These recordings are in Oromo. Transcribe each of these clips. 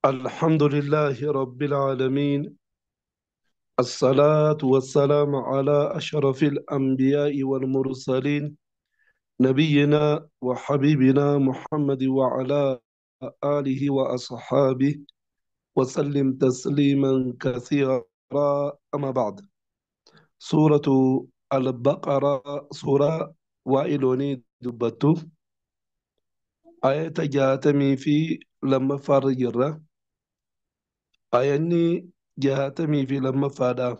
الحمد لله رب العالمين، الصلاة والسلام على أشرف الأنبياء والمرسلين، نبينا وحبيبنا محمد وعلى آله وأصحابه وسلم تسليما كثيرا. أما بعد، سورة البقرة سورة وائلوني دبتو آية جاتمي في لما فرجرة آياني جاتمي في لما فادا.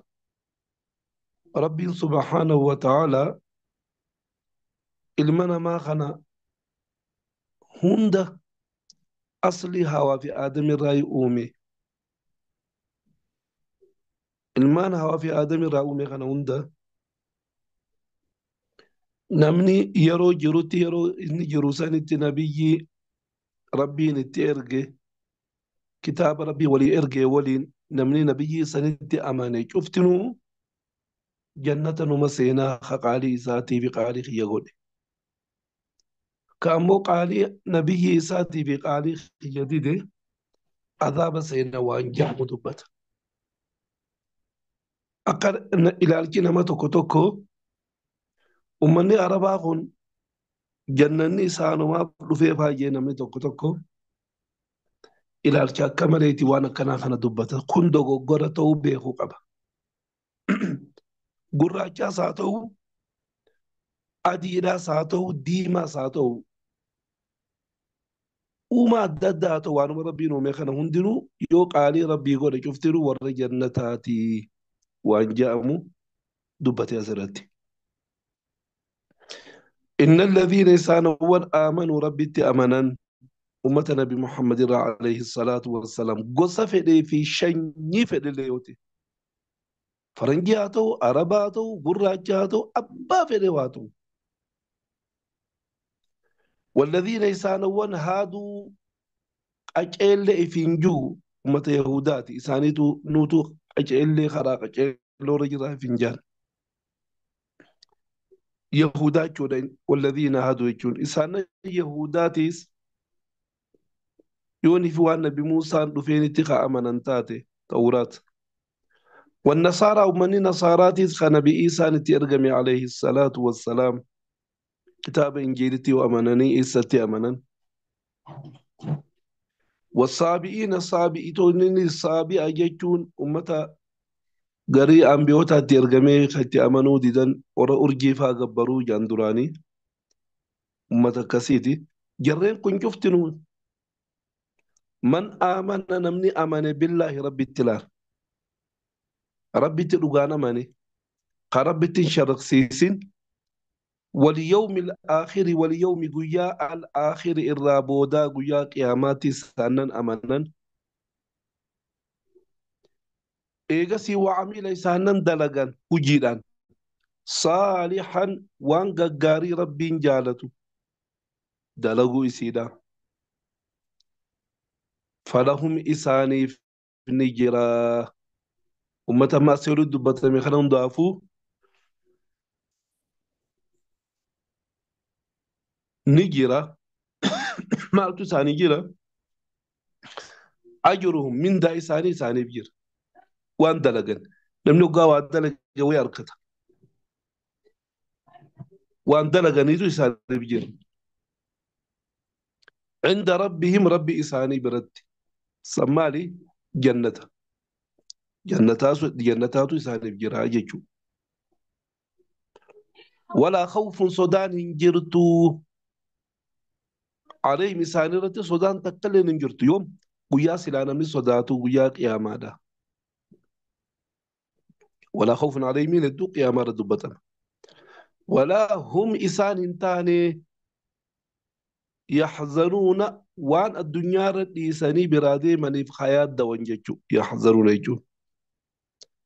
ربي سبحانه وتعالى ilma namaa kana hunda aslii hawaa fi aadam irraa uume. Ilmaan hawaa fi aadam irraa uume kana hunda namni yeroo jirutti, yeroo inni jiru sanitti nabiyyi rabbiin itti erge, kitaaba rabbii walii erge waliin namni nabiyyi sanitti amane cuftinuu jannata numa seenaa qaalii isaatii fi qaalii kiyya godhe. Ka ammoo qaalii nabiyyi isaatii fi qaalii kiyya dide azaaba seenaa waan jedhamu dubbata. Akka ilaalchi nama tokko tokko ummanni Arabaa kun jannanni isaanumaaf dhufee baay'ee namni tokko tokko ilaalcha akka maleeti waan akkanaa kana dubbata. Kun dogoggora ta'uu beekuu qaba. Gurraachaas haa ta'u, adiidhaas haa ta'u, diimaas haa ta'u, uumaa adda addaa haa ta'u, waanuma rabbiin uume kana hundinuu yoo qaalii rabbii godhe cuftinuu warra jannataatii waan jedhamu dubbate asirratti. إن الذين إسانوا آمنوا ربي أمنا أمة نبي محمد عليه الصلاة والسلام قصة في شيء في الليوتي فرنجياتو عرباتو قراجاتو أبا في لواتو. والذين إسانوا هادوا أجل فينجو أمة يهوداتي إسانيتو نوتو أجل خراق أجل رجلا فنجان يهودا جودين. والذين هادوا يجون إسان يهوداتيس يوني في نبي موسى دفين تقى أمنا تاتي توراة. والنصارى ومن نصاراتيس خنبي عيسى نتي عليه الصلاة والسلام كتاب إنجيلتي وأمنني عيسى تي أمنا. والصابئين الصابئين الصابئ يجون أمتا garii ambiyootaatti ergamee itti amanuu didan warra urjii faa gabbaruu jaan duraanii ummata akkasiiti. Jarreen kun cuftinuu man aamana namni amane billaahi rabbitti laal, rabbitti dhugaan amane, ka rabbitti hin sharaqsiisin, waliyawmi alaakhiri waliyawmi guyyaa alaakhiri irraa boodaa guyyaa qiyaamaatti isaanan amanan eegasii wacamila isaanan dalagan hujiidhaan saalixan waan gaggaarii rabbiin jaalatu dalaguu isiidha. Falahum isaaniif ni jira. Ummata amma asii olitti dubbatame kana hundaafuu ni jira. Maaltu isaanii jira? Ajruhum mindaa isaanii isaaniif jira. Waan dalagan namni hoggaa waan dalage wayii harkata. Waan dalaganiitu isaaniif jira. Cinda rabbihim rabbi isaanii biratti sammaali jannata. Jannataatu isaaniif jira jechuudha. Walaa khawfun sodaan hin jirtu. Alayhim isaanii irratti sodaan takka illee hin jirtu. Yoom guyyaa silaa namni sodaatu guyyaa qiyaamaadha. ولا خوف عليهم يدو قيامة ردبتنا ولا هم إسان تاني يحزنون وان الدنيا رديساني برادي من في حياة دوان جيجو يحزنون يجو.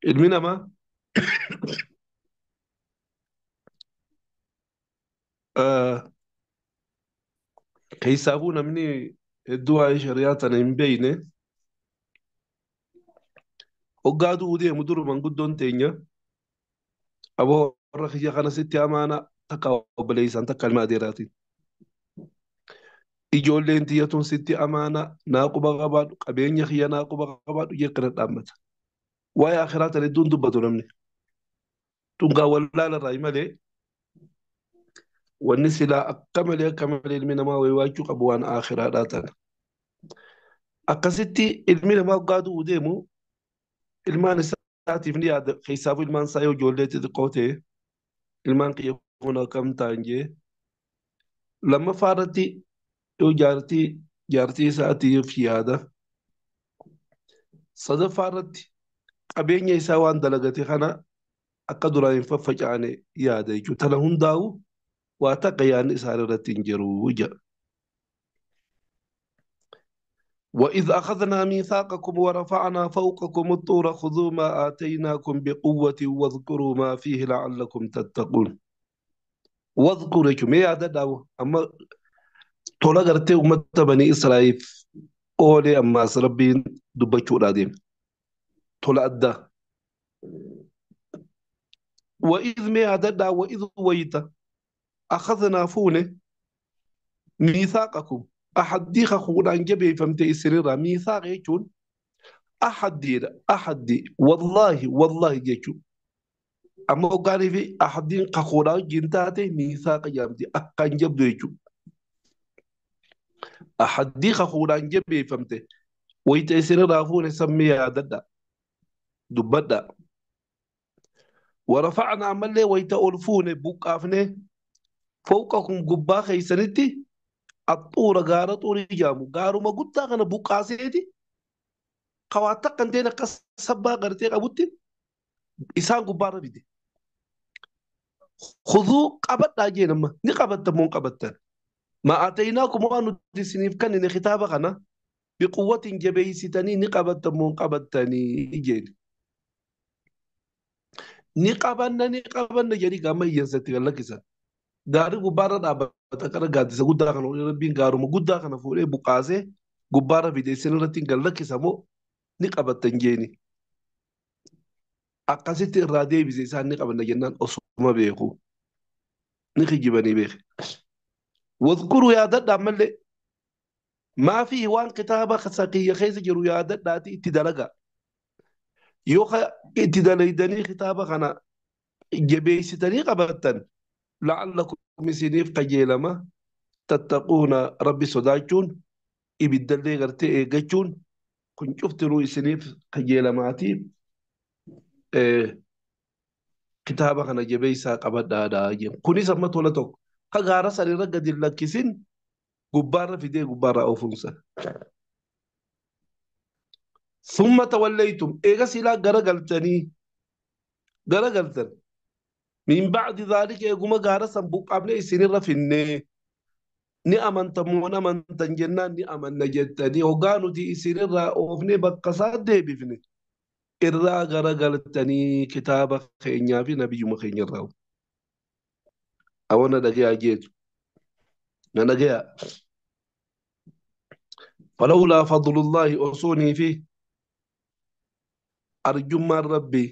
المنا ما كيسابونا مني الدعاء شريعتنا من بينه hoggaaduu deemu durumaan guddoon teenya aboo warra kiyya kana sitti amaana takka obboleessaan takka ilma adeeraatiin. Ijoolleen tiyyatuun sitti amaana naa quba qabaadhu qabeenya kiyya naa quba qabaadhu jee kana dhaammata. Waa'ee akhiraa tan hedduun dubbatu namni. Tungaa wallaala irraa malee wanni silaa akka malee ilmi namaa wayiwaachuu qabu waan akhiraadhaa tana. Akkasitti ilmi namaa waggaa du'uu deemu ilmaan isaatiif ni yaada keessaafuu ilmaan isaa yoo ijoollee xixiqqoo ta'e ilmaan kiyya kun akkam ta'an jee lammaffaa irratti yoo jaartii isaatiif yaada sadaffaa irratti qabeenya isaa waan dalagate kana akka duraan hin faffaca'ane yaada jechuudha. Tana hundaa'u waa takka yaadni isaan irratti hin jiru jedha. وإذ أخذنا ميثاقكم ورفعنا فوقكم الطور خذوا ما آتيناكم بقوة واذكروا ما فيه لعلكم تتقون. واذكروا يا داو أما tola gartee uummata banii Israa'eliif oolee ammaas rabbiin dubbachuudhaa deema. Tola addaa. وإذ mee yaadadhaa وإذ wayita أخذنا fuune ميثاقكم أحدي خخودان jabeeffamte isinirraa miisaaq jechuun ahaddiidha ahaddi wallaahi wallaahi jechuun amma hoggaanii fi ahaddiin kakuudhaa wajjin taate miisaaqa jedhamti akkaan jabdu jechuudha. Ahaddii kakuudhaan jabeeffamte wayita isinirraa fuune sammee yaadadha dubbadha. ورفعنا ammallee wayita ol fuune buqqaafne fawqakum gubbaa keeysanitti الطور gaara xuurii jedhamu gaaruma guddaa kana buqqaaseeti kawaa takka hin ta'in akka sabbaa gartee qabutti isaan gubbaarra fide. Khuduu qabadhaa jeen amma ni qabattan moo hin qabattan. ما آتيناكم waan nuti isiniif kennine kitaaba kana biquwwatin jabeessitanii ni qabattan moo hin qabattanii jeen. Ni qabanna ni qabanna jedhii gama hiyyeessatti kan lakkisan. Gaarri gubbaarra dhaabbata kana gaaddisa guddaa kana rabbiin gaaruma guddaa kana fuudhee buqqaasee gubbaarra fide isin irratti hin gallakkisa moo ni qabattan jeeni. Akkasitti irraa deebise isaan ni qabanna jennaan osuma beeku. Ni kijibanii beeke. واذكروا yaadadhaa ammallee maa fi waan kitaaba kiyya keessa jiru yaadadhaati itti dalagaa. Yoo itti dalaydanii kitaaba kana jabeessitanii qabattan لعلكم isiniif qajeelama tattaquuna rabbi sodaachuun ibiddallee gartee eeggachuun kun cuftinuu isiniif qajeelamaati kitaaba kana jabeessaa qabadhaadhaa jedhu. Kunis amma tola tokko ka gaara sanirra gadi hin lakkisin gubbaarra fidee gubbaarraa oofuunsa. ثم توليتم eega silaa garagaltanii garagaltan من بعد ذلك eeguma gaara san buqqaafne isinirra finnee ni amantan moo hin amantan jennaan ni amanna jettanii hoggaa nuti isinirraa oofnee bakka isaa deebifne irraa garagaltanii kitaaba keenyaa fi nabiyyuma keenya irraa. Awwana dhagayaa jeetu na dhagayaa. فلولا فضل الله osoonii fi arjummaan rabbii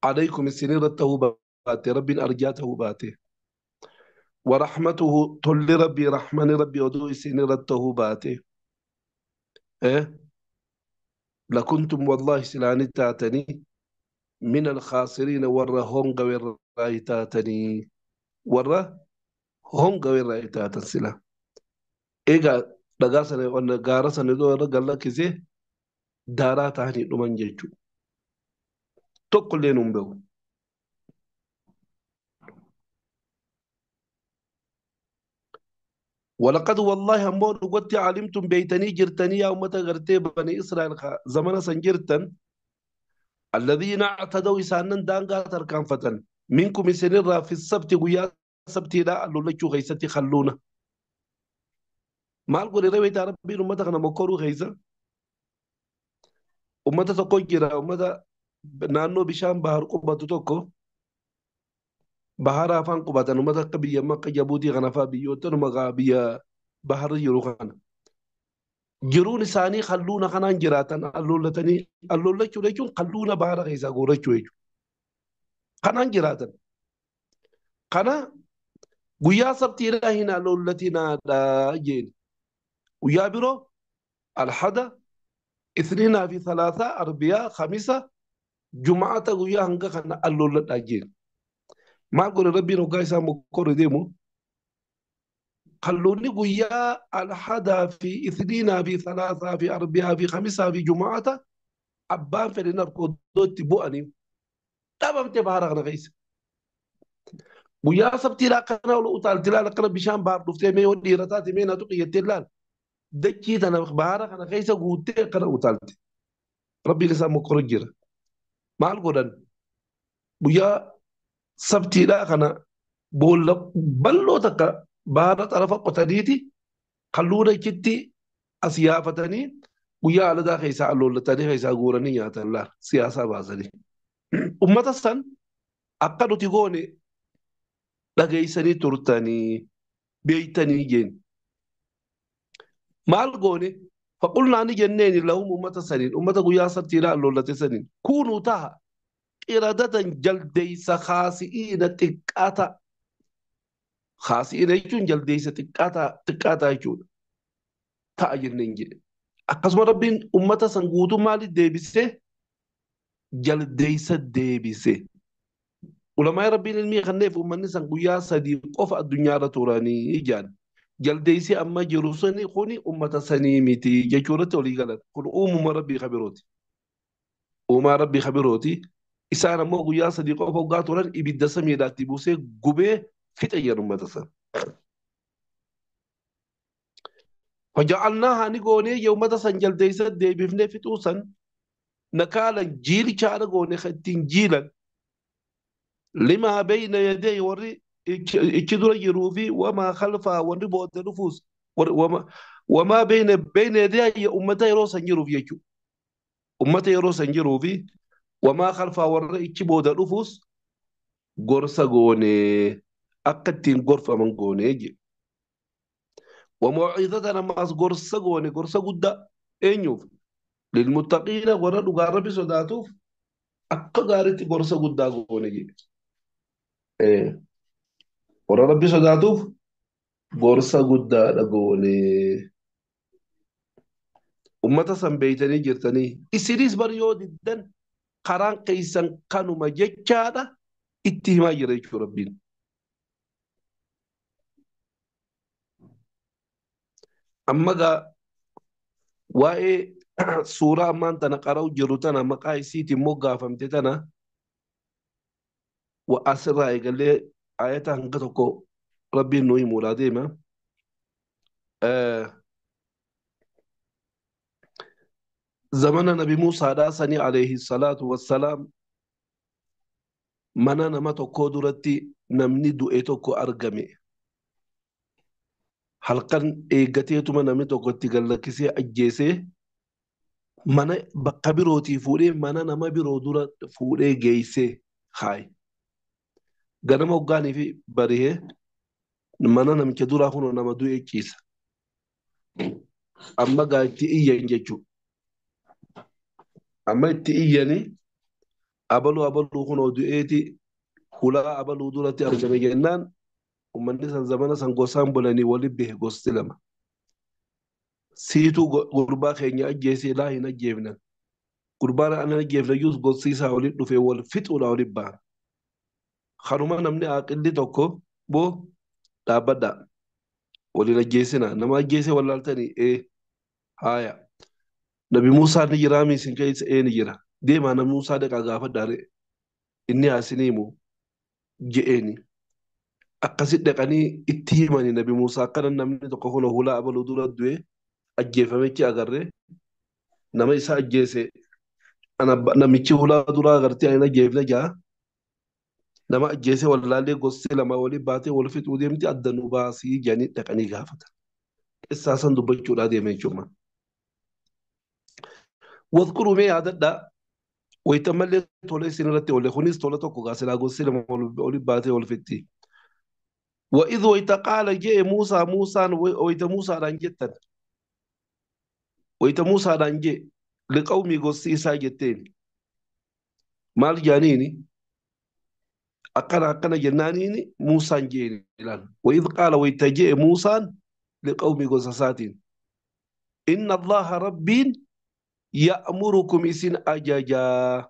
عليكم isinirra ta'uu baate rabbiin arjaa ta'uu baate ورحمته tolli rabbii رحمن rabbii oduu isinirra ta'uu baate لكنتم والله silaani taatanii من الخاسرين warra hongawe irraa taatanii warra hongawe irraa taatan sila. Egaa dhagaa sana gaara sana irra gallakkisee daaraa ta'anii dhuman jechuudha. Tokkollee nuun beeku. ولقد والله أمور قلت علمتم بيتني جرتني يا أمة غرتي بني إسرائيل زمن سنجرتن الذين اعتدوا إسانا دانغا تركان فتن منكم سنرى في السبت ويا سبت لا لولتشو غيستي خلونا ما القول رويت ربي أمة غنا مكورو غيزة أمة تقول جرا أمة naannoo bishaan bahar qubatu tokko bahara afaan qubatan uummata akka biyya akka Jabuutii kana fa'aa biyyoota maqaa biyya baharri jiru kana. Jiruun isaanii kalluuna kanaan jiraatan alloollatanii allollachuu jechuun kalluuna bahara keessaa guurrachuu jechuudha. Kanaan jiraatan. Kana Guyyaa sabtiidhaa hin aloollatinaa jeen. Guyyaa biroo alhada, isniinaa fi salaasaa, arbiyaa, khamisa, juma'ata guyyaa hanga kana alloolladhaa jeen. Maal godhe Rabbiin hoggaa isaa mokkorre deemu? Kalloonni guyyaa alhadaa fi isniinaa fi salaasaa fi arbiyaa fi khamisaa fi juma'ata abbaan fedhe narkoo iddoo itti bu'anii dhabamte bahara kana keessa. Guyyaa sabtiidhaa akkana ol utaalti laal akkana bishaan bahar dhuftee mee yoo dhiira taate mee na tuqi jettee laal dachii tana bahara kana keessa guuttee akkana utaalti. Rabbiin isaa mokkora jira. Maal godhan? Guyyaa sabtiidhaa kana boolla bal'oo takka bahara xarafa qotaniiti kalluuna achitti as yaafatanii guyyaa aladaa keessaa alloollatanii keessaa guuranii nyaatan laal siyaasaa baasanii. Ummata san akka nuti goone dhageessanii turtanii beeytanii jeen. Maal goone? Faqulnaa ni jenneeni lahum ummata saniin ummata guyyaa sabtiidhaa alloollate saniin kuunuu taha qiradatan jaldeeysa khaasi'iina xiqqaata. Khaasi'iina jechuun jaldeeysa xiqqaataa jechuudha. Ta'a jenneen jedhe. Akkasuma Rabbiin ummata san guutuu maaliif deebisee? Jaldeeysa deebise. Ulamaa Rabbiin ilmii kanneef uummanni san guyyaa sadii qofa addunyaarra turanii ijaan. Jaldeessi amma jiru suni kuni ummata sanii miti jechuu irratti walii galan. Kun uumuma Rabbii kabirooti. Uumaa Rabbii kabirooti. Isaan ammoo guyyaa sadii qofa hoggaa turan ibidda samiidhaatti buusee gubee fixe jedhan ummata san. Faja'alnaahaa ni goonee jee ummata san jaldeessa deebifnee fixuu san nakaalan jiilchaadha goone kan ittiin jiilan. Limaa beeyna yadee warri ichi dura jiruu fi wamaa khalfaa warri booda dhufuus wamaa beeyna yadee ummata yeroo san jiruuf jechuudha. Ummata yeroo san jiruu fi wamaa khalfaa warra ichi booda dhufuus gorsa goonee akka ittiin gorfaman goonee jedhe. Wamau'izatan ammaas gorsa goone gorsa guddaa eenyuuf? Lilmuttaqiina warra dhugaa Rabbi sodaatuuf akka gaariitti gorsa guddaa goone jedhe. Warra Rabbi sodaatuuf gorsa guddaadha goone. Ummata san beeytanii jirtanii isinis bar yoo diddan karaan keessan kanuma jechaadha itti himaa jira jechuudha Rabbiin. Amma gaa waa'ee suuraa ammaan tana qara'u jiru tana maqaa isiitiin moggaafamte tana asirraa eegallee ayata hanga tokko Rabbiin nu himuudhaa deema. Zamana Nabi Muusaadhaa sanii alayhi salaatu wassalaam mana nama tokkoo duratti namni du'e tokko argame. Halkan eeggateetuma namni tokko itti gallakkisee ajjeesee mana bakka birootii fuudhee mana nama biroo dura fuudhee geessee haaye. Ganama hoggaanii fi barihee mana namicha duraa kunoo nama du'e ciisa. Amma gaa itti iyyan jechuudha. Amma itti iyyanii abaluu abaluu kunoo du'eeti hulaa abaluu duratti argame jennaan uummanni san zamana san gosaan bulanii waliin bahe gosti lama. Siituu gurbaa keenya ajjeesee laa hin ajjeefnan. Gurbaan ana ajjeefna iyyuu gosti isaa waliin dhufee wal fixuudha waliin bahan. Kanuma namni aqilli tokko boo dhaabbadhaa. Waliin ajjeesina. Nama ajjeesee wallaaltanii haaya. Nabi Muusaan ni jiraa isin keessa ni jira. Deemaa Nabi Muusaa dhaqaa gaafadhaa ree. Inni isinii himu je'eeni. Akkasitti dhaqanii itti himanii Nabi Muusaa akkana namni tokko kun hulaa abaluu dura du'e ajjeefamechi agarree nama isa ajjeese namichi hulaa duraa agartee ani ajjeefne jaa. Nama ajjeese wallaallee gosti lama waliin baatee wal fixuu deemti adda nu baasii jedhanii dhaqanii gaafatan. Qissaa san dubbachuudhaa deeme jechuudha. Wadkuruu mee yaadadhaa wayita mallee tola isin irratti oole kunis tola tokko gaasilaa gosti lama waliin baatee wal fixti. وإذ ويتقال جاء موسى موسى ويت موسى رانجتن ويت موسى رانجي لقومي قصي ساجتين مال جانيني Akkana akkana jennaaniin Muusaan jeen ilaal. وإذ قال ويتجئ موسى لقوم gosa إن الله ربين يأمركم إسن أججا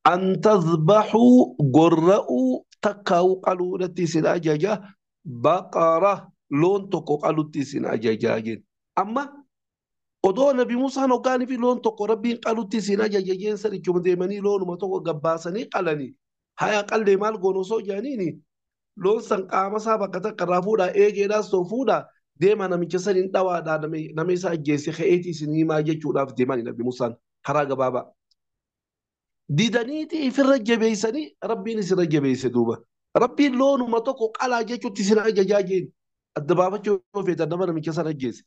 أن تذبحوا قرأوا تكاو قالوا لتسن أججا بقرة لون تكو قالوا تسن أججا جين. أما odoo nabi Muusaan hoggaanii fi loon tokko rabbiin qalutti isin ajaja jeen sanichuma deemanii loonuma tokko gabbaasanii qalanii haya qallee maal goonu osoo jedhaniini loon san qaama isaa bakka takka irraa fuudhaa eegeedhaas ta'u fuudhaa deema namicha saniin dhawaadhaa nama isa ajjeese ka'eeti isin himaa jechuudhaaf deemanii nabi Muusaan karaa gabaabaa. Didaniiti ifirra jabeessanii rabbiin isirra jabeesse duuba. Rabbiin loonuma tokko qalaa jechuutti isin ajajaa jeen adda baafachuu yoo feetan nama namicha san ajjeese.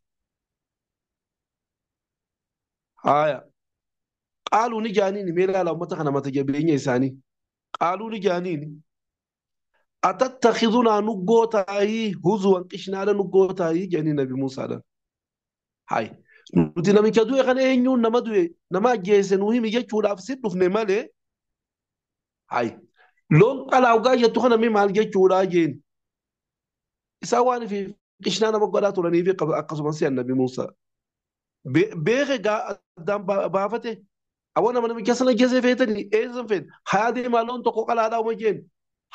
Haya. Qaaluu ni jaaniini mee ilaala uummata kana mata jabeenya isaanii. Qaaluu ni jaaniini. Atattakhidunaa nu gootaayii huzuwan qishnaadha nu gootaayii jedhanii nabi Muusaadhaan. Hay. Nuti namicha du'e kana eenyuun nama du'e nama ajjeese nuu himi jechuudhaaf si dhufne malee. Hay. Loon qalaa ogaa jettu kana mee maal jechuudhaa jeen. Isaan waan fi qishnaa nama godhaa turanii fi akkasumas nabi Muusaa. Beeke addaan baafate awwa nama namicha sana ajjeese feetanii eessan feet hayaa deemaa loon tokko qalaadhaa uma jeen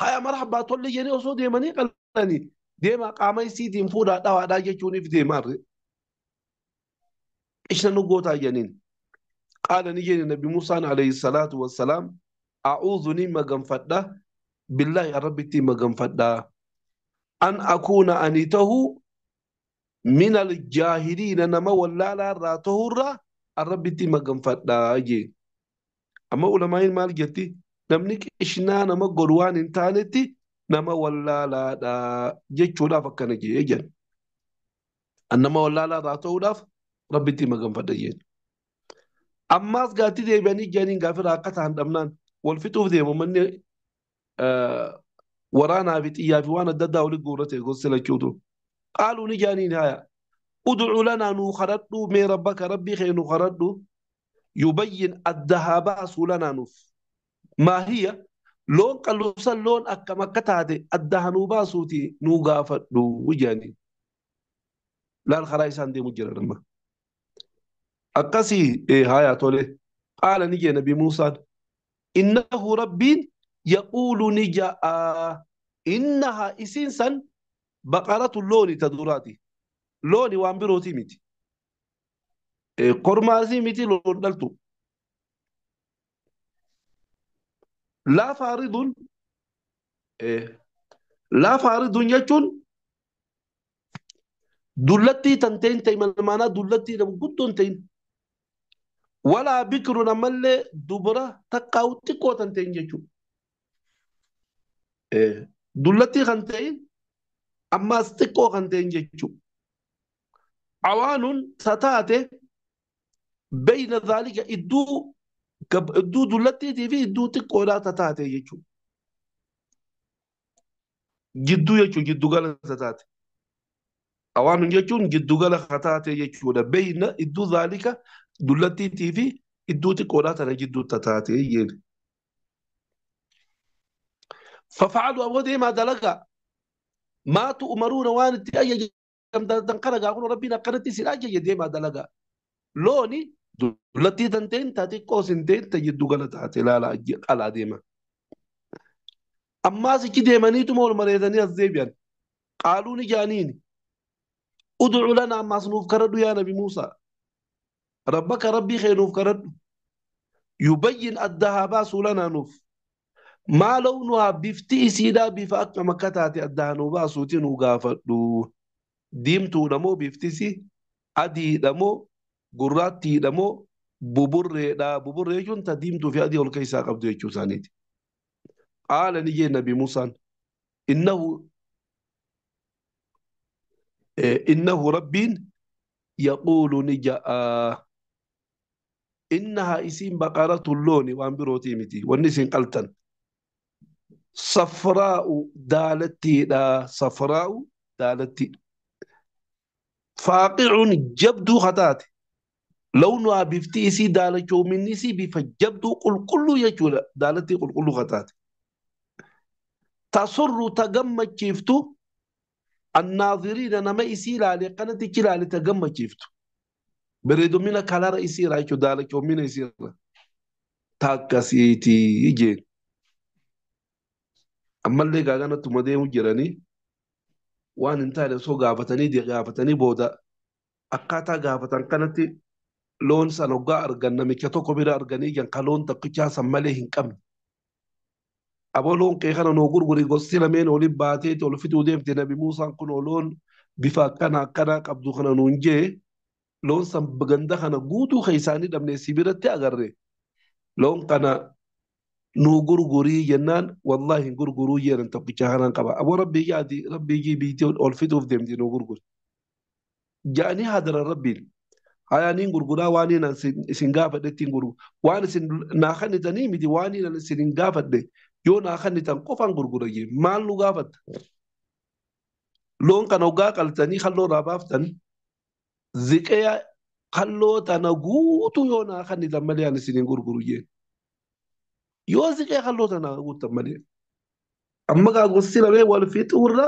haya marhabbaa tolle jeenii osoo deemanii qalanii deemaa qaama isiitiin fuudhaa dhawaadhaa jechuuniif deemaarre. Qishna nu gootaa jeniin. Qaala ni jeeni nabi Muusaan alayhi salaatu wassalaam a'uudhu ni maganfadha billaahi rabbitti maganfadha an akuuna ani tahuu من الجاهلين نما ولا لا راتهورا الرب مغنفدا جي اما علماء مال جتي نمني اشنا نما غدوان انتانتي نما ولا لا دا جيچودا فكنا جي جن انما ولا لا راتهورا ربتي مغنفدا جي اما غاتي دي بني جانين غافر اقتا هندمنان والفتوف دي من ورانا في تيا في وانا ددا ولي غورته غسل كيوتو قالوا نجانين هيا ادعوا لنا نخردو من ربك ربي خير نخردو يبين الذهب لنا نف ما هي لون قالوا لون أكما كتاتي الدهنو باسوتي نوغافتو وجاني لا الخرايسان دي مجرد ما أقسي إيه هيا تولي قال نجي نبي موسى إنه ربي يقول نجا إنها إسنسا بقرة اللون تدوراتي لوني وان بروتي ميتي قرمازي ميتي لون دلتو لا فارض لا فارض يجون دلتي تنتين تيمن مانا دلتي لم قدون تين ولا بكر نمل دبرة تقاو تقو تنتين يجون دلتي خنتين أما استقو خنتين يجون عوان ستاتي بين ذلك إدو إدو دلتي تي إدو تقو لا تتاتي يجون جدو يجون جدو قال ستاتي أوان يجون جدو قال خطاتي يجون بين إدو ذلك دلتي تي إدو تقو لا تنجدو تتاتي يجون ففعلوا أبو ما دلقا ما تؤمرون وان تأجج تنقرق أقول ربنا قرأتي سلاجة يدي ما دلقا لوني دلتي تنتين تاتي قوسنتين تجدو قلتاتي لا لا قلا ديما أما سكي ديماني تمول مريضاني الزيبيان قالوا نجانين ادعوا لنا ما صنوف كردو يا نبي موسى ربك ربي خير كردو يبين الذهب لنا نوف ما لونها بفتي سيدا بفاق مكتاتي الدهنو باسوتي نوغافتو ديمتو دمو بفتسي أدي دمو قراتي دمو ببر دا ببر يجون تديمتو في أدي والكيسا قبضو يجو سانيتي قال نجي نبي موسى إنه إنه ربي يقول نجا إنها اسم بقرة اللون وان بروتي متي والنسين قلتن صفراء دالتي لا صفراء دالتي فاقع جبدو خطاتي لونها بفتيسي دالتو من نسي بفجبدو قل كل يجول دالتي قل كل خطاتي Tasurru ta gammachiiftu annaaziriina nama isii ilaale kanatti ilaale ta gammachiiftu. Bareedumina kalara isiirraa jechuudha daalachoomina isiirra. Ta akkasiitii jeen. Ammallee gaaganatuma deemu jiranii waan hin taane osoo gaafatanii gaafatanii booda akkaataa gaafatan kanatti loon san hoggaa argan namicha tokko bira arganii jan ka loon tokkichaa san malee hin qabne. Aboo loon kee kana nuu gurguri gosti lameen olin baateeti ol fixuu deemte Nabi Muusaan kun loon bifa akkana akkanaa qabdu kana nuun jee loon san ganda kana guutuu keessaanii dhabne si biratti agarre loon kana nuu gurgurii jennaan wallaahi hin gurguruu jedhan tokkicha kanaan qaba. Aboo rabbii jaati rabbii jibiitii ol fixuuf deemti nuu gurguri. Ja'anii hadara rabbiin hayaaniin gurguraa waan isin gaafadhetti hin gurguru waan isin naa kennitanii miti waan isin hin gaafadhe yoo naa kennitan qofaan gurgura jee maal nu gaafatta. Loon kana hoggaa qaltanii halloo irraa baaftan ziqee halloo tana guutuu yoo naa kennitan malee ani isin hin gurguru jee. Yoo ziqee halloo tana guuttan malee. Amma gaa gosti lamee wal fixuurra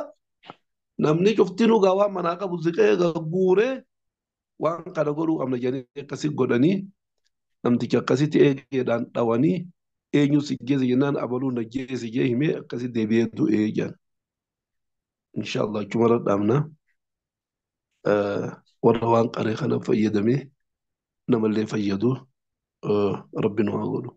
namni cuftinuu gaa waan manaa qabu ziqee guuree waan kana godhuu qabna jedhanii akkasi godhanii namticha akkasitti eegeedhaan dhawanii eenyu si geesse jennaan abaluu na geesse jee himee akkasi deebi'ee du'ee jedhan. Inshaallah achumarra dhaabna. Warra waan qaree kana fayyadamee namallee fayyadu rabbi nu haa godhu.